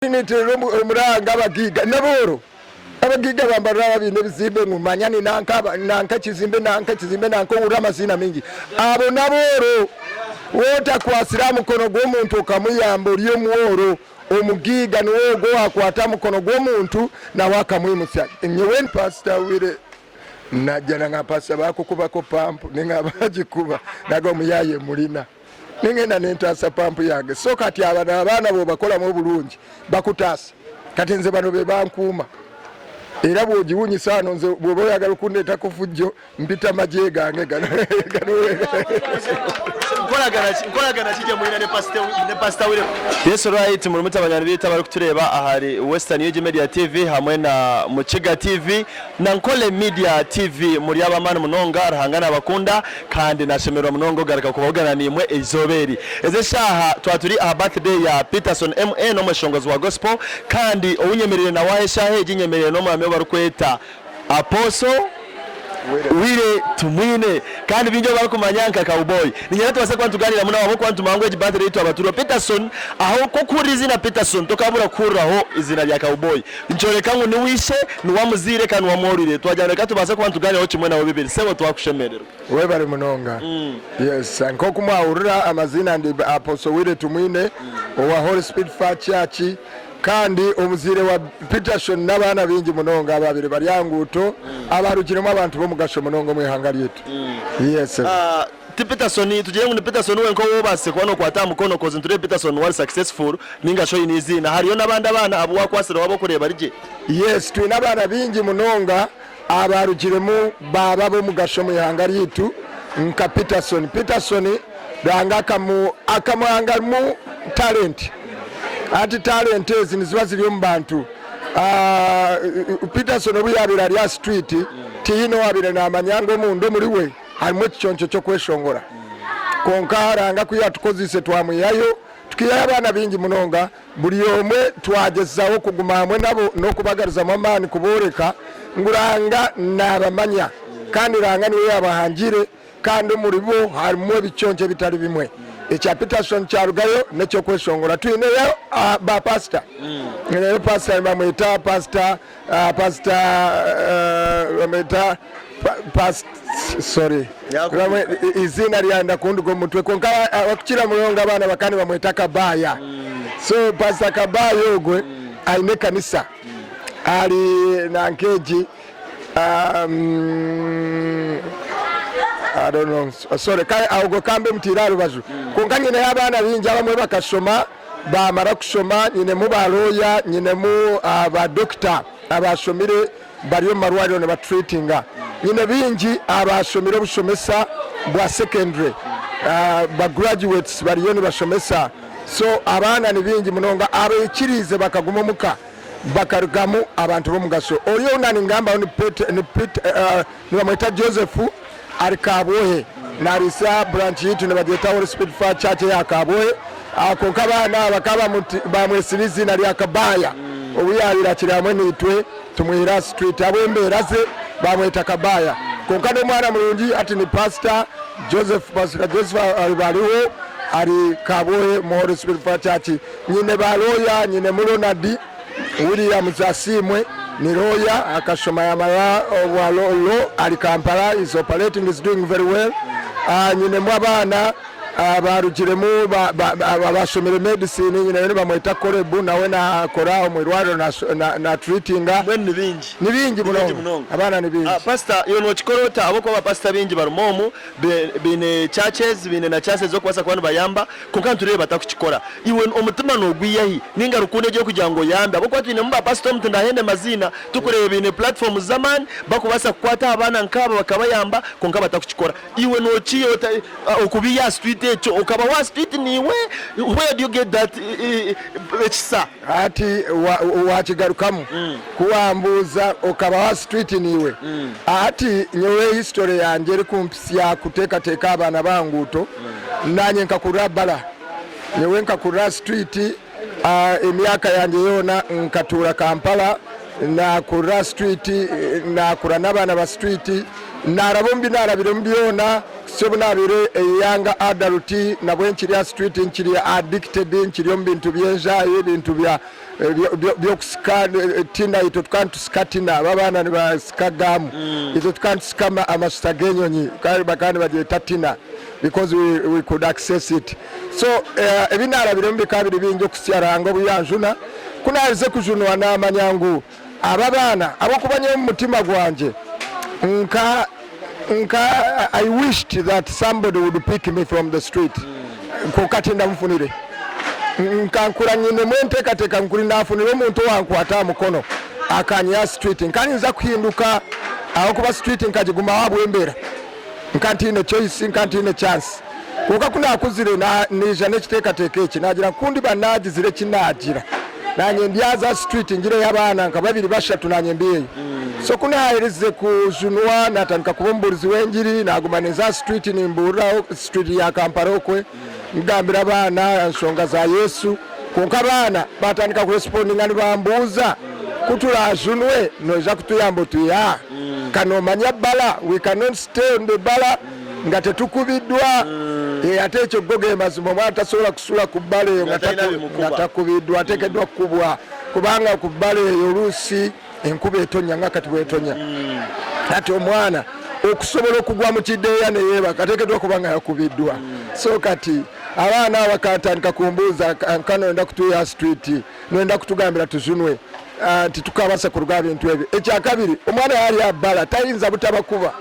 Nitirira omuranga abagaiga n'abooro. Abagaiga bambarira abo abaine ebizimbe ngu manya ni nanka nanka ekizimbe nanka ekizimbe nanka ohurira amaziina maingi. Abo n'abooro. Waaba otakwatsire aha mukono gw'omuntu okamuyamba ori omworo, omugaiga niwe ogwo owaakwata aha mukono gw'omuntu nawe akamwimutsya. Nyowe Pasita Willy nagira nka pasita baakukubako pampu ninga baagikuba naga omuyaaye murina. Ningenda nentaasa pampu yange so kati aba abaana bwobakolamu obulungi bakutaasa kati nze bano bebankuuma era bwogiwunyisa wano nze bwoba oyagala okundeetako fujjo mpita magye gange gano. Nkoragana ki gyemwine ne Pastor Willy? Yes alright murimu tabanyani beitu abarikutureeba ahari Western Ug Media TV hamwe na Mukiga TV Na Nkole Media TV muri ab'amaani munonga, Ruhanga nabakunda kandi nashemererwa munonga okugaruka kubabugana naimwe eizooba eri. Ezi eshaaha twaba turi aha birthday ya Peterson MA n'omweshongozi wa gospel kandi ou nyemereire nawe aha eshaaha egi nyemereire n'omwami ou barikweta Apostle Willy Tumwine kandi baingi ou barikumanya nka Cowboy. Niinyenda tubaase kuba nitugaaniiramu nawe ahabw'okuba nitumanya ngu egi birthday ei twaba turiho Peterson aho ku orikuhurira eiziina Peterson tokaabura kuhuriraho eiziina rya Cowboy. Nikyoreka ngu niwe ishe, niwe amuzaire kandi niwe amworoire. Twagira ngu reka tubaase kuba nitugaaniiraho kimwe nawe bibiri. Sebo twakushemererwa. Webare munonga. Yes, nk'oku mwahurira amaziina ndi Apostle Willy Tumwine owa Holy Spirit Fire Church kandi omuzaire wa Peterson n'abaana baingi munonga ababaire bari aha nguuto abarugiremu abantu b'omugasho munonga omu ihanga ryaitu. Yes. Ti Peterson, tugire ngu ni Peterson wenka ou obaasize kuba nookwata aha mukono coz nitureeba Peterson niwe ari successful ninga shi oine eiziina. Hariyo n'abandi abaana abu waakwasireho abu orikureeba ari gye? Yes, twine abaana baingi munonga abarugiremu baaba ab'omugasho omu ihanga ryaitu nka Peterson. Peterson Ruhanga akamu akamuhangamu talent hati talent ezi niziba ziri omu bantu. Peterson obu yaabaire ari aha street tihaine owaabaire naamanya ngu omunda omuri we Harimu ekiconco ky'okweshongora. Kwonka Ruhanga ku yaatukozeise twamwihayo, tukaihayo abaana baingi munonga, buri omwe twagyezaho kuguma hamwe nabo n'okubagaruzamu amaani kubooreka ngu Ruhanga naabamanya kandi Ruhanga niwe yaabahangire kandi omuribo harimu ebiconco ebitari bimwe. Ekya Peterson kyarugayo n'eky'okweshongora. Twineyo ba paasita. Nyineyo paasita nibamweta paasita Pastor bamweta past sorry iziina ryayenda kunduga omu mutwe kwonka abakukira munonga abaana bakaba nibamweta Kabaya so Pastor Kabaya ogwe aine ekanisa ari nanka egi I don't know sorry kare ogwo kambe mutiire aha rubaju kwonka nyineyo abaana baingi abamwe bakashoma Baamara kushoma nyinemu ba looya, nyinemu ba dokita abaashomire bari omu marwariro nibaturiitinga. Nyine baingi abaashomire obushomesa bwa secondary, ba graduates bariyo nibashomesa. So abaana ni baingi munonga abaikiriize bakaguma omuka bakarugamu abantu b'omugasho. Ori ou naaningambaho ni nibamweta Joseph ari Kabwohe nariisa branch yaitu nibagyeta Holy Spirit Fire Church eya Kabwohe kwonka abaana bakaba bamwetsire eiziina rya Kabaya obu yabaire akiri hamwe naitwe tumwihire aha street ahabw'embeera ze bamweta Kabaya kwonka n'omwana murungi hati ni pastor Joseph Pastor Joseph ariho ari Kabwohe omu Holy Spirit Fire Church nyine ba lawyer nyinemu Ronald Williams Asiimwe ni lawyer akashoma yamara obwa law ari Kampala is operating is doing very well. Nyinemu abaana abarugiremu abashomire medicine nyineyo nibamweta Korebu nawe nakora omu irwariro na treatinga. Mbwenu ni bingi. Ni bingi munonga abaana ni bingi. Pastor iwe nokikora ota ahabw'okuba ba pastor baingi barimu omu baine churches baine na chances z'okubaasa kuba nibayamba kwonka nitureeba batakukikora. Iwe omutima noogwiha hi nainga rukundo egi ey'okugira ngu oyambe? Ahabw'okuba twinemu ba pasita omu tindahenda maziina, turikureeba baine platforms z'amaani barikubaasa kukwata aha baana nk'aba bakabayamba kwonka batakukikora. Iwe nookiiha ota okubiiha aha street ekyo okabaho aha street niiwe? Where do you get that ekisa? Hati waakigarukamu ku wambuuza okabaho aha street niiwe? Hati nyowe history yangye erikumpitsya kuteekateeka aha baana b'aha nguuto, naanye nkakurira bara. Nyowe nkakurira aha street emyaka yangye yoona nkatuura Kampala, nakurira aha street, nakura n'abaana ba street, naraba omu binarabiremu byona kuhitsya obu nabaire a young adult nabwe nkiri aha street nkiri addicted nkiri omu bintu by'enjaayi ebintu bya. By'okusika tina itwe tukaba nitusika tina abo abaana nibasika gaamu itwe tukaba nitusika amashuta g'enyonyi bakaba nibagyeta tina because we could access it so ebi naarabiremu bikaba biri bingi okuhitsya Ruhanga obu yanjuna ku naaherize kujunwa naamanya ngu aba abaana ahabw'okuba nyowe omu mutima gwangye nka nka I wished that somebody would pick me from the street kwonka tindamufunire. Nkankura nyinemu enteekateeka ngu kuri naafunire omuntu owankwata aha mukono akanyiha aha street nka ninza kuhinduka ahabw'okuba street nkagigumaho ahabw'embeera nka ntaine choice nka ntaine chance. Kwonka ku naakuzire naija n'ekiteekateeko eki naagira ngu ku ndiba naagizire eki naagira naanye ndyaza aha street ngireyo abaana nka babiri bashatu naanye mbiheyo. So ku naaherize kujunwa naatandika kuba omubuurizi w'engiri naaguma ninza aha street nimbuuriraho street ya Kampala okwe. Ngambira abaana aha nshonga za Yesu, kwonka abaana baatandika kurespondinga nibambuuza, Ku turaajunwe noija kutuyamba otwihe aha? Ka noomanya bbala, we cannot stay on the bbala nga tetukubiddwa. Eh, ate ekyo go ge mazima, omwana tasobola kusula ku bbala eyo nga takubiddwa, ateekeddwa kukubwa kubanga ku bbala eyo oluusi enkuba etonya nga kati bwetonya kati omwana okusobola okugwa mu kideeya neyeebaka ateekeddwa kuba nga yakubiddwa so kati abaana abo bakatandika kumbuuza nka noyenda kutwiha street noyenda kutugambira tujunwe ah, nti tukabasa kuruga aha bintu ebyo ekyakabiri omwana yari abara tayinza butabakuba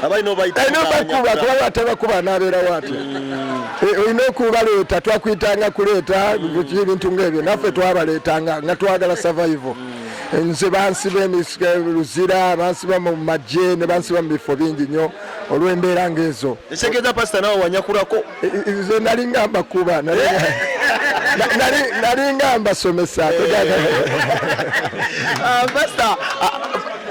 abalina obakuba kuba batabakuba nabeerawo atya eh, olina okubaleeta twakwitanga kuleeta ebintu ngaebyo naffe twabaleetanga nga twagala survival nze bansiba luzira bansiba mu magye ne bansiba mu bifo bingi nnyo olw'embeera ng'ezo ekitegeeza pasita nawe wanyakulako nze nali nga mbakuba nali nga mbasomesa ah, pasita ah,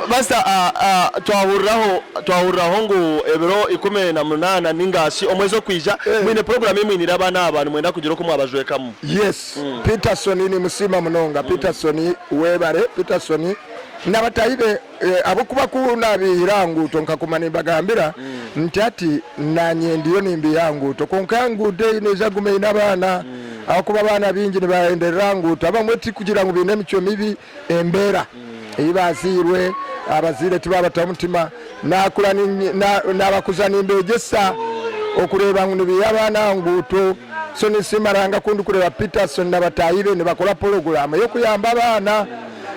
pasita ah, twahuriraho twahuriraho ngu ebiro 18 ningashi omwezi okwija eh. mwine puroguramu emwinire abaana aba nimwenda kugira oku mwabajwekamu yes Peterson nimusiima munonga Peterson webare Peterson nabatahi be ahabw'okuba ku naabaihire aha nguuto nkaguma nimbagambira nti hati naanye ndiyo nimbaiha aha nguuto kwonka enguuto ei neija kuguma eine abaana ahabw'okuba abaana baingi nibahenderera aha nguuto abamwe tikugira ngu baine emicwe mibi embeera ei baazairwe abazaire tibaabataho mutima naakura naabakuza nimbeegyesa okureeba ngu nibaiha abaana aha nguuto so ninsiima Ruhanga ku ndikureeba Peterson na bataahi be nibakora poroguraamu ey'okuyamba abaana.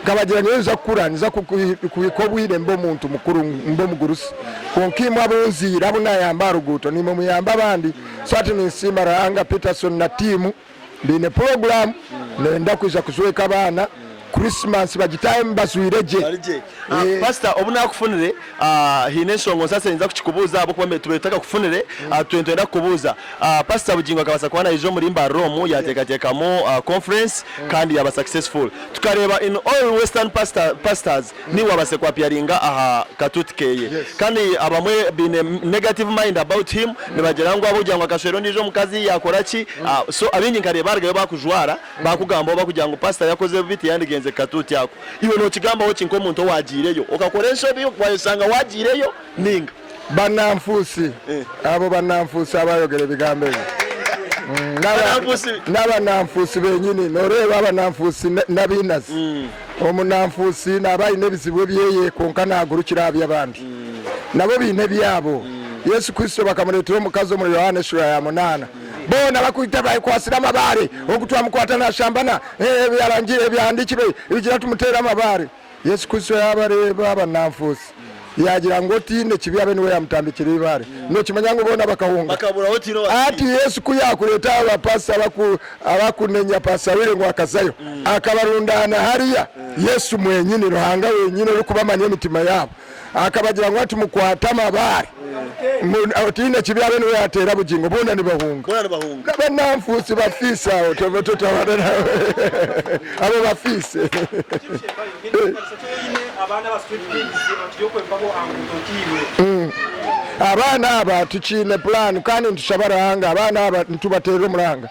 Nkabagira nyowe ninza kukura, ninza kuhika obwire mbe omuntu mukuru, mbe omugurusi. Kwonka imwe abu nzaire, abu naayamba aha ruguuto, naimwe muyambe abandi. So hati ninsiima Ruhanga, Peterson na tiimu baine puroguraamu, nibenda kwija kujweka abaana, Krisimansi bagitaahemu bajwaire gye. Pasita obu naakufunire, haine enshonga onsaasire ninza kukikubuuza ahabw'okuba tubaire tutakakufunire, tubaire nitwenda kukubuuza. Pasita Bugingo akabaasa kuba naija omuri Mbarara omu yaateekateekamu conference kandi yaaba successful. Tukareeba in all western pastors niiwe waabaasire ku appearinga aha katuuti keeye. Kandi abamwe baine negative mind about him nibagira ngu ahabw'okugira ngu akashwera ondiijo omukazi yaakora ki, so abaingi nkareeba baarugayo baakujwara baakugambaho barikugira ngu pasita yakoze bubi tiyandigenze kukatuuti ako. Iwe nookigambaho ki nk'omuntu owaagiireyo? Okakora enshobi wayeshanga waagiireyo nainga? Bananfuusi abo bananfuusi abayogera ebigambo ebyo n'abananfuusi benyini noreeba abananfuusi n'abainazi omunanfuusi naaba aine ebizibu ebyeye kwonka nagurukira aha by'abandi nabo baine ebyabo Yesu Kristo bakamureetera omukazi omuri Yohaana eshuura ya munaana boona bakwita bakwasire amabaare ogu twamukwata nashambana ebyahandiikirwe bigira tumuteere amabaare Yesu Kristo yaabareeba abananfuusi, yaagira ngu otaine kibi abe niwe yaamutambikira eibaare. Nookimanya ngu boona bakahunga? Hati Yesu ku yaakureeta abo bapaasita abakunenya Paasita Willy ngu akazayo, akabarundaana hariya, Yesu mwenyini, Ruhanga wenyini orikubamanya emitima yaabo, akabagira ngu hati mukwate amabaare, otaine kibi abe niwe yaateera Bugingo, boona nibahunga. Abananfuusi bafiise aho totabana nabo, abo bafiise. Abaana aba tukiine pulaani kandi nitushaba Ruhanga abaana aba nitubateerera omuranga.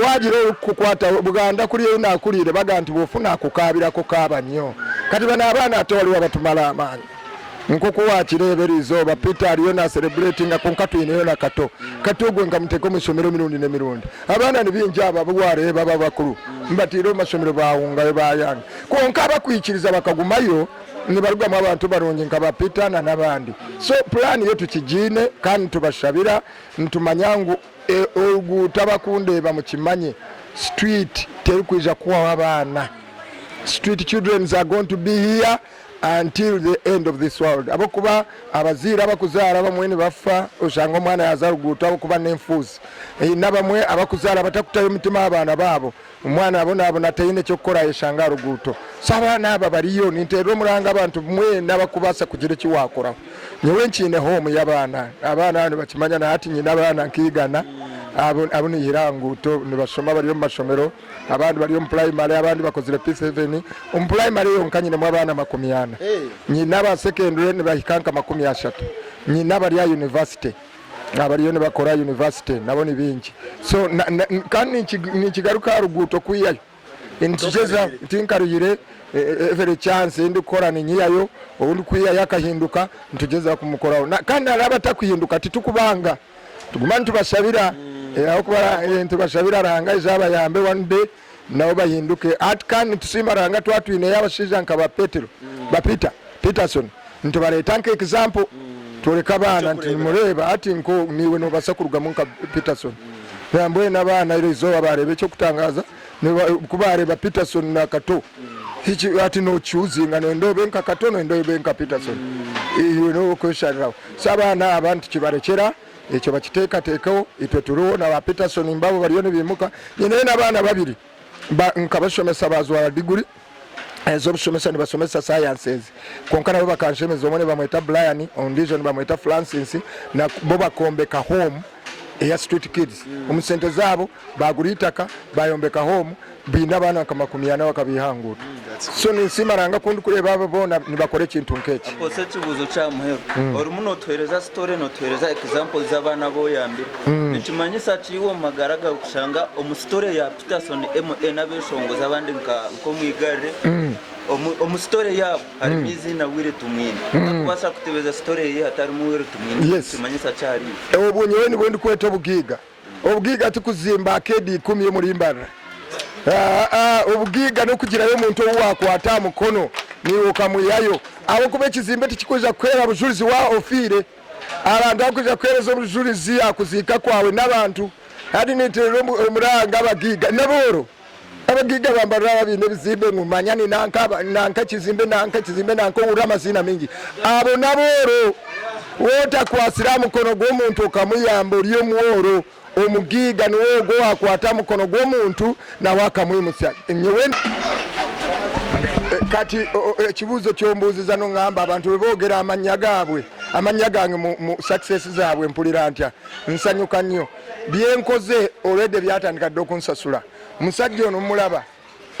Waagira orikukukwataho, Buganda kuriya ei naakuriire bagamba nti bw'ofuna akukaabirako kaaba nyo. Kati banu abaana ate wariho abatumara amaani. Nk'oku waakireeba eriizooba Peter ariyo naaserebureetinga kwonka twineyo na Kato. Kato ogwo nkamuteeka omu ishomero emirundi n'emirundi. Abaana ni baingi abo abu waareeba aba abakuru. Mbataire omu mashomero baahungayo baayanga. Kwonka abakwikiriza bakagumayo nibarugamu abantu barungi nka ba Peter na n'abandi. So pulaani yo tukigiine kandi nitubashabira nitumanya ngu oruguuto abakundeeba mukimanye street terikwija kuhwaho abaana. Street childrens are going to be here until the end of this world ahabw'okuba abazaire abakuzaara abamwe nibafa oshanga omwana yaaza aha ruguuto ahabw'okuba n'enfuuzi. N'abamwe abakuzaara batakutayo omutima aha baana baabo, omwana abonabona taine ky'okukora ayeshanga aha ruguuto. So abaana aba bariyo, ninteerera omuranga abantu mwena abakubaasa kugira eki waakoraho. Nyowe nkiine home y'abaana, abaana aba nibakimanya na hati nyine abaana nk'eigana abu naihire aha nguuto nibashoma bari omu mashomero. Abandi bari omu purayimare abandi bakozire P7. Omu purayimare yonka nyinemu abaana 40. Nyine aba sekendure nibahika nka 30. Nyine abari aha yunivasite abariyo nibakora aha yunivasite nabo ni baingi. So kandi ninkigaruka aha ruguuto kwihayo nitugyeza tinkaruhire every chance ei ndikukora ninyihayo ou ndikwihayo akahinduka nitugyezaho kumukoraho. Kandi hariho abatakuhinduka titukubanga. Tuguma nitubashabira ahabw'okuba nitubashabira Ruhanga aije abayambe one day nabo bahinduke. Hati kandi nitusiima Ruhanga twaba twineyo abashaija nka ba Petero, ba Peter, Peterson nitubareeta nka example tworeka abaana nti nimureeba hati nko naiwe nobaasa kurugamu nka Peterson. Mbwenu abaana eriizooba baareeba eky'okutangaaza ku baareeba Peterson na Kato hati no choosinga noyenda obe nka Kato noyenda obe nka Peterson iwe niiwe okweshariraho. So abaana aba nitukibarekyera ekyo bakiteekateekeho, itwe turiho na ba Peterson mbabo bariyo nibaimuka. Nyineyo n'abaana babiri nkabashomesa baazwara diguri ez'obushomesa nibashomesa sciences kwonka nabo bakanshemeza omwe nibamweta Brian ondiijo nibamweta Francis bo bakombeka home eya street kids omu sente zaabo baagura eitaka bayombeka home baine abaana nka 40 bakabaiha aha nguuto so ninsiima Ruhanga ku ndikureeba abo boona nibakora ekintu nk'eki. Apostle ekibuuzo kya muheru orimu notuhereza story notuhereza examples z'abaana abu oyambire nikimanyisa ki iwe omu magara gawe kushanga omu story ya Peterson MA n'abeshongozi abandi nka nk'Omwigarire omu story yaabo harimu eiziina Willy Tumwine otakubaasa kutebeza story ye hatarimu Willy Tumwine nikimanyisa ki ahari iwe? Obwo nyowe nibwo ndikweta obugaiga. Obugaiga tikuzimba akeedi ikumi omuri Mbarara. Aa, obugaiga n'okugirayo omuntu ou waakwata aha mukono naiwe okamwihayo. Ahabw'okuba ekizimbe tikikwija kukuheera bujurizi waaba ofiire. Abantu abakwija kukuheereza obujurizi aha kuziika kwawe n'abantu. Hati ninteerera omuranga abagaiga n'abooro. Abagaiga ba Mbarara aba baine ebizimbe ngu manya ni nanka, nanka ekizimbe, nanka ekizimbe, nanka ohurira amaziina maingi. Abo n'abooro. Waaba otakwatsire aha mukono gw'omuntu okamuyamba ori omworo. Omugaiga niwe ogwo owaakwata aha mukono gw'omuntu nawe akamwimutsya. Nyowe kati ekibuuzo ky'ombuuziza nongamba abantu bwe boogera amannya gaabwe, amannya gange mu success zaabwe mpurira ntya? Nsanyuka nnyo. Byenkoze already byatandika dda okunsasula. Omusajja ono mulaba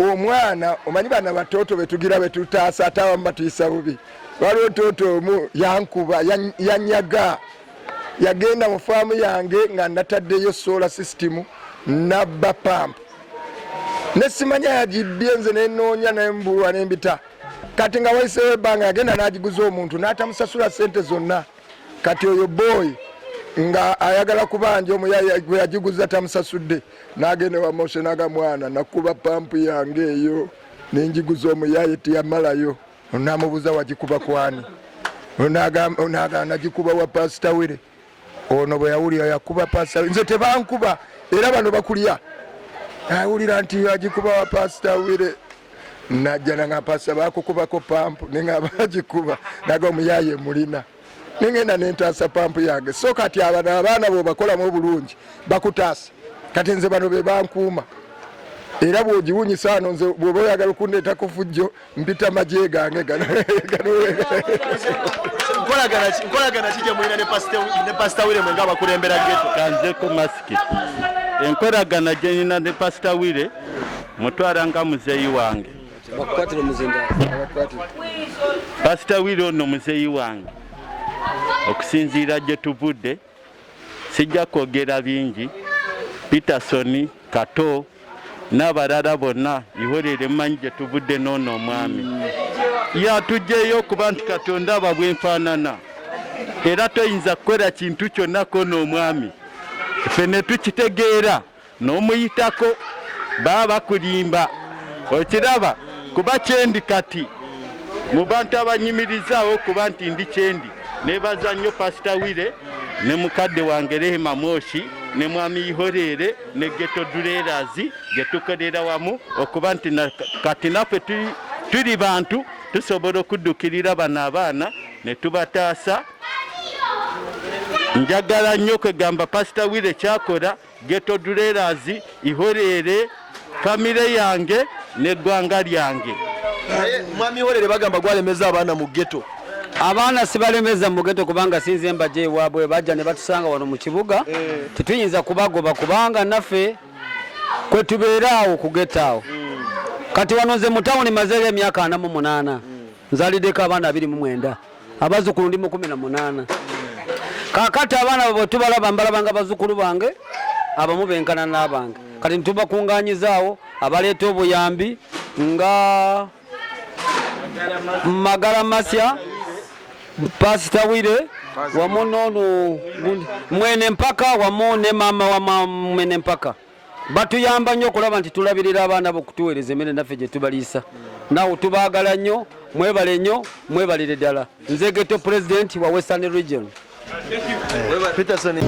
omwana omanyi bana batooto betugira betutaasa ate abamu batuyisa bubi. Waliwo tooto omu yankuba yanyaga yagenda mu faamu yange nga nataddeyo solar system nabba pampu nesimanya yagibbye nze nenoonya nembulwa nembita kati nga wayiseewo ebbanga yagenda n'agiguza omuntu n'atamusasula sente zonna. Kati oyo boy nga ayagala kubanja omuyaye gwe yagiguza tamusasudde nagenda ewa Moshe naga mwana nakuba pampu yange eyo nenjiguza omuyaye teyamalayo namubuza wagikuba kwani onaga nagikuba wa pastor Wire ono bwe yawulira yakuba pastor nze tebankuba era bano bakulya awulira nti agikuba wa pastor Wire Najja nanga pastor bakukubako pampu nenga bagikuba naga omuyaye mulina nengenda nentaasa pampu yange. So kati abano abaana bwobakolamu obulungi bakutaasa. Kati nze bano bebankuuma era bwogiwunyisa wano nze bwoba oyagala okundeetako fujjo mpita magye gange gano. Nkolagana ki gyemulina ne Pastor Willy mwe ng'abakulembera ghetto? Kanzeko masiki. Enkolagana gye nina ne Pastor Willy mutwara nga muzeeyi wange. Bakukwatire omuzindaalo. Pasita Willy ono muzeeyi wange okusinziira gye tuvudde sijja kwogera bingi. Peterson Kato n'abalala bonna ihorere mumanyi gye tuvudde n'ono omwami yatugyeyo okuba nti Katonda aba bwenfaanana era toyinza kukola kintu kyonna kono omwami ffe ne tukitegeera. N'omuyitako. Baba bakurimba. Okiraba? Kuba kyendi kati mu bantu abanyimirizaaho kuba nti ndi kyendi. Nebaza nnyo Pasita Willy ne mukadde wange Rehema Mwoshi ne Mwami Ihoreere ne Ghetto Dwellers gyetukolera wamu okuba nti kati naffe tuli bantu tusobola okuddukirira bano abaana ne tubataasa. Njagala nnyo kwegamba Pasita Willy kyakola Ghetto Dwellers, Ihoreere, famire yange n'eggwanga lyange. Naye Mwami Ihoreere bagamba gwalemeza abaana mu ghetto. Abaana sibalemeza mu ghetto kubanga sinze mbaje ewaabwe, bajja ne batusanga wano mu kibuga. Tetuyinza kubagoba kubanga naffe kwe tubeera awo ku ghetto awo. Kati wano nze mu tawuni mazeeyo emyaka 48, nzaliddeko abaana 29. Abazukulu ndi 18. Kakati abaana bwe tubalaba mbalaba nga bazukulu bange, abamu benkana n'abange. Kati ntubakunganyizaawo abaleeta obuyambi nga Magala Masya, Pasita Wire wamu n'ono Mwene Mpaka wamu ne maama wa Mwene Mpaka. Batuyamba nnyo okulaba nti tulabirira abaana bo okutuweereza emmere naffe gye tubaliisa. Nawe tubaagala nnyo, mwebale nnyo, mwebalire ddala. Nze Ghetto President wa Western Region. Peterson.